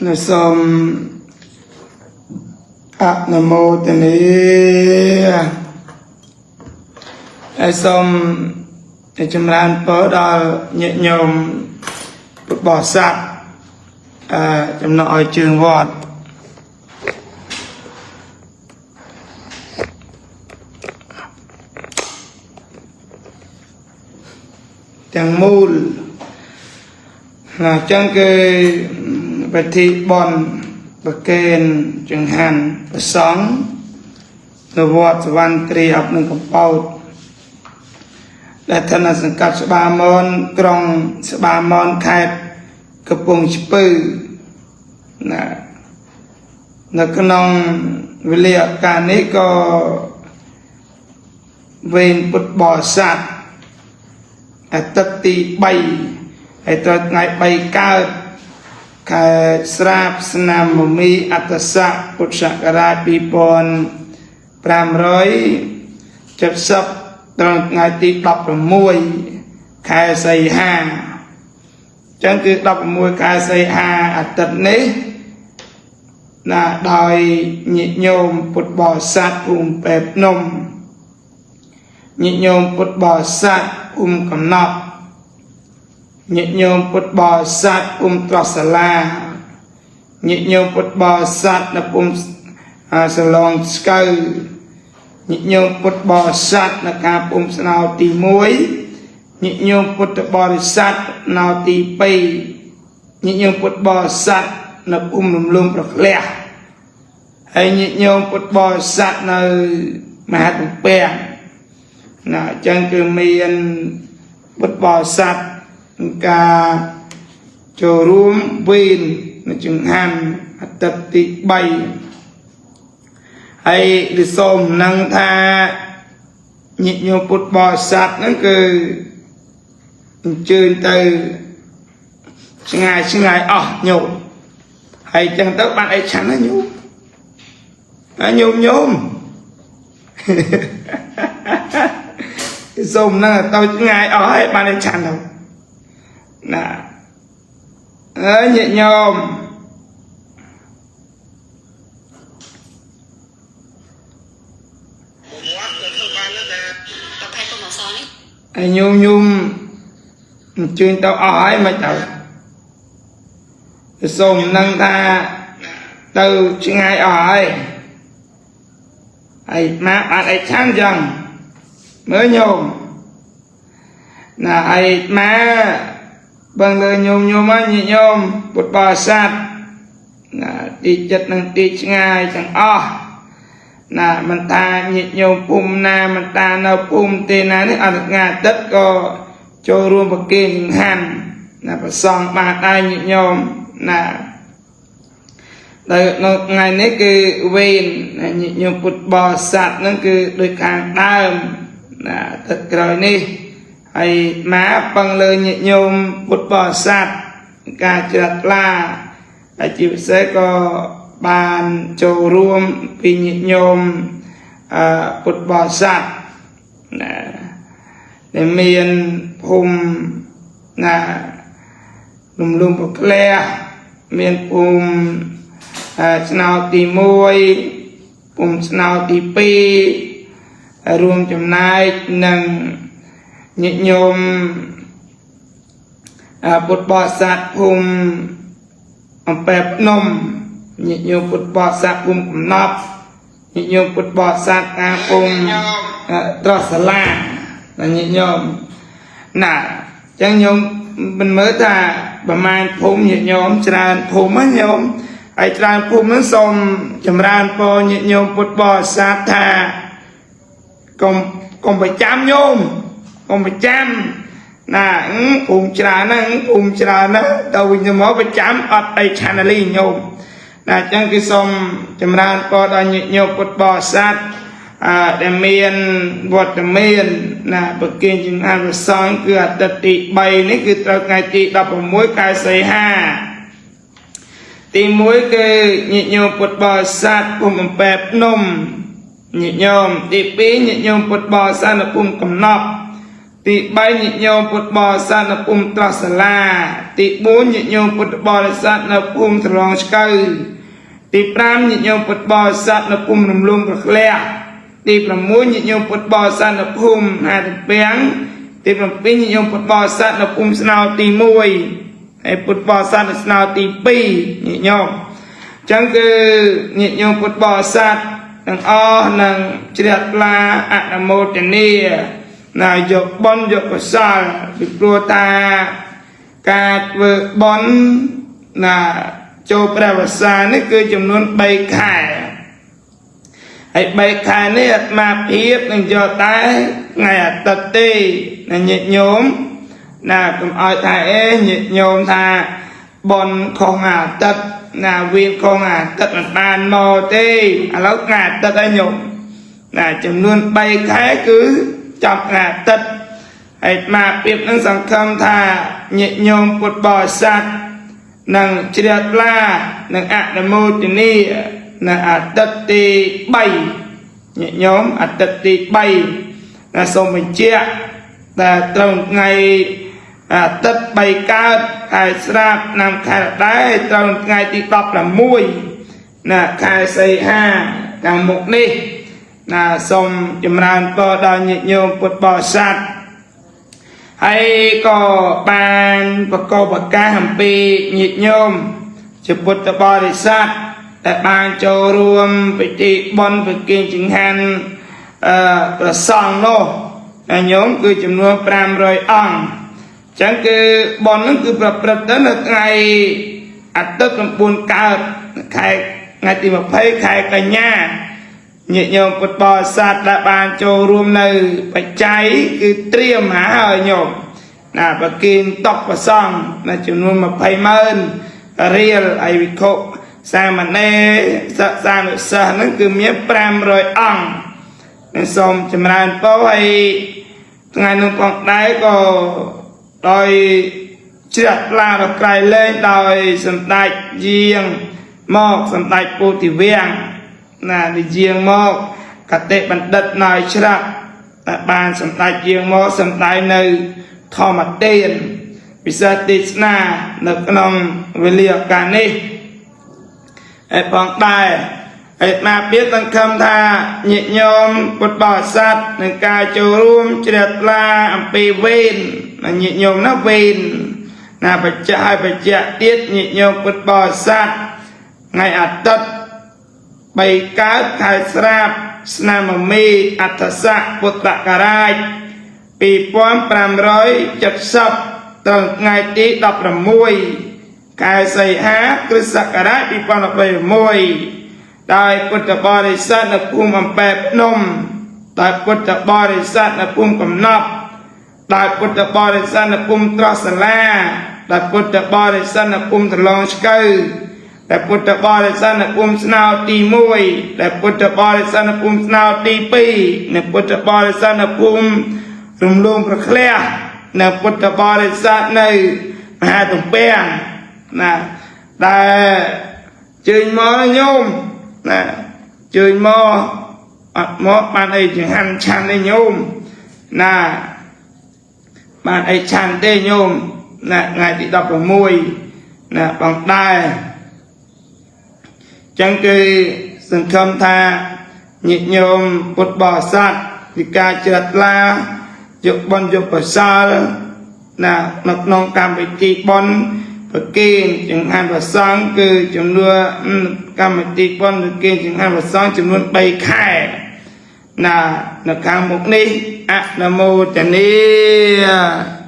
នៅសូមអនុមោទនាហើយសូមចម្រើនពរដល់ញាតិញោមពុទ្ធបរិស័ទអឺចំណុចឲ្យជើងវត្តទាំងមូលណាអញ្ចឹងគឺពិធីបន់ប្រគេនចង្ហាន់ព្រះសង្ឃនៅវត្តសវណ្ណគ្រាអប់នឹងកំពតដែលឋានសង្កាត់ច្បារមនក្រុងច្បារមនខេត្តកំពង់ស្ពឺណានៅក្នុងវេលាឱកាសនេះក៏វេនពុទ្ធបរិស័ទអាទិត្យទី3ហើយត្រូវថ្ងៃ3កើតខែស្រាបឆ្នាំមមីអត្តស័កពុទ្ធសករាជ2570ត្រង់ថ្ងៃទី16ខែសីហាអញ្ចឹងគឺ16ខែសីហាអាទិត្យនេះណាដោយញាតិញោមពុទ្ធបរិស័ទភូមិពេភ្នំញាតិញោមពុទ្ធបរិស័ទភូមិកំណប់ញាតិញោមពុទ្ធបរិស័ទភូមិត្រស់សាលាញាតិញោមពុទ្ធបរិស័ទនៅភូមិសឡងស្កៅញាតិញោមពុទ្ធបរិស័ទនៅខាងភូមិស្នោទី1ញាតិញោមពុទ្ធបរិស័ទនៅទី2ញាតិញោមពុទ្ធបរិស័ទនៅភូមិរំលងប្រក្លះហើយញាតិញោមពុទ្ធបរិស័ទនៅមហាទំពាំងណាអញ្ចឹងគឺមានពុទ្ធបរិស័ទការចូលរួមវេននៅចង្ហាន់អាទិត្យទី3ហើយឬសូមនឹងថាញាតិញោមពុទ្ធបរិស័ទហ្នឹងគឺអញ្ជើញទៅឆ្ងាយឆ្ងាយអស់ញោមហើយអញ្ចឹងទៅបានអីឆាន់ណាញោមហើយញោមញោមសូមនឹងទៅឆ្ងាយអស់ហើយបានអីឆាន់ទៅណាអើយញាតិញោម ប្រភេទកុំអសនេះ ហើយញោមញោមអញ្ជើញទៅអស់ហើយមិនទៅសូមនឹងថាទៅឆ្ងាយអស់ហើយហើយមកបានអីឆាន់ចឹងមើលញោមណាហើយមកបងលើញោមញោមហ្នឹងញាតិញោមពុទ្ធបរិស័ទណាទីចិត្តនិងទីឆ្ងាយទាំងអស់ណាមិនថាញាតិញោមភូមិណាមិនថានៅភូមិទេណានេះអត់ថ្ងៃអាទិត្យក៏ចូលរួមប្រគេនចង្ហាន់ណាប្រសងបានដែរញាតិញោមណាដែលនៅថ្ងៃនេះគឺវេនណាញាតិញោមពុទ្ធបរិស័ទហ្នឹងគឺដូចខាងដើមណាអាទិត្យក្រោយនេះហើយមកពឹងលើញាតិញោមពុទ្ធបរិស័ទការជ្រះថ្លាហើយជាពិសេសក៏បានចូលរួមពីញាតិញោមអឺពុទ្ធបរិស័ទណាដែលមានភូមិណាលំលំប្រក្លះមានភូមិអឺឆ្នោតទី1ភូមិឆ្នោតទី2ហើយរួមចំណែកនឹងញាតិញោមអឺពុទ្ធបរិស័ទភូមិអំពែភ្នំញាតិញោមពុទ្ធបរិស័ទភូមិកំណប់ញាតិញោមពុទ្ធបរិស័ទខាងភូមិអឺត្រស់សាលាណាញាតិញោមណាអញ្ចឹងញោមមិនមើលថាប្រមាណភូមិញាតិញោមច្រើនភូមិណាញោមហើយច្រើនភូមិហ្នឹងសូមចម្រើនពរញាតិញោមពុទ្ធបរិស័ទថាកុំកុំប្រចាំញោមកុំប្រចាំណាអឺភូមិច្រើនហ្នឹងភូមិច្រើនណាស់ទៅវិញទៅមកប្រចាំអត់អីឆានលីញោមណាអញ្ចឹងគឺសូមចម្រើនពរដល់ញាតិញោមពុទ្ធបរិស័ទអឺដែលមានវត្តមានណាប្រគេនចង្ហាន់ព្រះសង្ឃគឺអាទិត្យទី3នេះគឺត្រូវថ្ងៃទី16ខែសីហាទី1គឺញាតិញោមពុទ្ធបរិស័ទភូមិអំពែភ្នំញាតិញោមទី2ញាតិញោមពុទ្ធបរិស័ទនៅភូមិកំណប់ ទី3ញាតិញោមពុទ្ធបរិស័ទនៅភូមិត្រស់សាលាទី4ញាតិញោមពុទ្ធបរិស័ទនៅភូមិត្រឡងឆ្កៅទី5ញាតិញោមពុទ្ធបរិស័ទនៅភូមិរំលងប្រក្លះទី6ញាតិញោមពុទ្ធបរិស័ទនៅភូមិហាទំពាំងទី7ញាតិញោមពុទ្ធបរិស័ទនៅភូមិស្នោទី1ហើយពុទ្ធបរិស័ទនៅស្នោទី2ញាតិញោមចឹងគឺញាតិញោមពុទ្ធបរិស័ទទាំងអស់នឹងជ្រះថ្លាអនុមោទនាណាយកបុណ្យយកកុសលពីព្រោះតាការធ្វើបុណ្យណាចូលព្រះវស្សានេះគឺចំនួន3ខែហើយ3ខែនេះអាត្មាភាពនឹងយកតែថ្ងៃអាទិត្យទេណាញាតិញោមណាកុំឲ្យថាអេញាតិញោមថាបុណ្យខុសថ្ងៃអាទិត្យណាវៀនខុសថ្ងៃអាទិត្យមិនបានមកទេឥឡូវថ្ងៃអាទិត្យហើយញោមណាចំនួន3ខែគឺចាប់ថ្ងៃអាទិត្យហើយអាត្មាភាពនឹងសង្ឃឹមថាញាតិញោមពុទ្ធបរិស័ទនឹងជ្រះថ្លានឹងអនុមោទនានៅអាទិត្យទី3ញាតិញោមអាទិត្យទី3ណាសូមបញ្ជាក់តែត្រូវថ្ងៃអាទិត្យ3កើតខែស្រាបឆ្នាំខែដែរត្រូវថ្ងៃទី16ណាខែសីហាខាងមុខនេះណាសូមចម្រើនពរដល់ញាតិញោមពុទ្ធបរិស័ទហើយក៏បានបកបប្រកាសអំពីញាតិញោមជាពុទ្ធបរិស័ទដែលបានចូលរួមពិធីបុណ្យប្រគេនចង្ហាន់ប្រសង់នោះញោមគឺចំនួន500អង្គអញ្ចឹងគឺបុណ្យហ្នឹងគឺប្រព្រឹត្តទៅនៅថ្ងៃអាទិត្យ9កើតខែថ្ងៃទី20ខែកញ្ញាញាតិញោមពុទ្ធបរិស័ទដែលបានចូលរួមនៅបច្ច័យគឺត្រៀមមកហើយញោមណាប្រគេនតុកប្រសង់ណាចំនួន20ម៉ឺនរៀលហើយវិខុសាមណេរសិស្សានុសិស្សហ្នឹងគឺមាន500អង្គនឹងសូមចម្រើនពរហើយថ្ងៃនោះផងដែរក៏ដោយជ្រះថ្លាដល់ក្រៃលែងដោយសម្ដេចយាងមកសម្ដេចពោធិវាំងណានិយាងមកកតិបណ្ឌិតណយច្រាប់តែបានសម្ដេចយាងមកសម្ដែងនៅធម្មទានពិសេសទេសនានៅក្នុងវេលាឱកាសនេះឯផងដែរឯមាពៀតសង្ឃឹមថាញាតិញោមពុទ្ធបរិស័ទនឹងការចូលរួមជ្រះថ្លាអំពីវេនញាតិញោមណាវេនណាបច្ចៈឲ្យបច្ចៈទៀតញាតិញោមពុទ្ធបរិស័ទថ្ងៃអាទិត្យ3កើតខែស្រាបឆ្នាំមមីអត្តស័កពុទ្ធករាជ2570ត្រូវថ្ងៃទី16ខែសីហាគ្រិស្តសករាជ2026ដោយពុទ្ធបរិស័ទនៅភូមិអំពែភ្នំដោយពុទ្ធបរិស័ទនៅភូមិកំណប់ដោយពុទ្ធបរិស័ទនៅភូមិត្រស់សាលាដោយពុទ្ធបរិស័ទនៅភូមិត្រឡងឆ្កៅដែលពុទ្ធបរិស័ទនៅភូមិស្នោទី1ដែលពុទ្ធបរិស័ទនៅភូមិស្នោទី2នៅពុទ្ធបរិស័ទនៅភូមិរំលងប្រក្លះនៅពុទ្ធបរិស័ទនៅមហាទំពាំងណាដែលជើញមកញោមណាជើញមកអត់មកបានអីចង្ហាន់ឆាន់ទេញោមណាបានអីឆាន់ទេញោមណាថ្ងៃទី16ណាបងដែរចឹងគឺសង្ឃឹមថាញាតិញោមពុទ្ធបរិស័ទពីការជ្រះថ្លាយកបុណ្យយកកុសលណានៅក្នុងកម្មវិធីបុណ្យប្រគេនចង្ហាន់ព្រះសង្ឃគឺចំនួនកម្មវិធីបុណ្យប្រគេនចង្ហាន់ព្រះសង្ឃចំនួន3ខែណានៅខាងមុខនេះអនុមោទនា។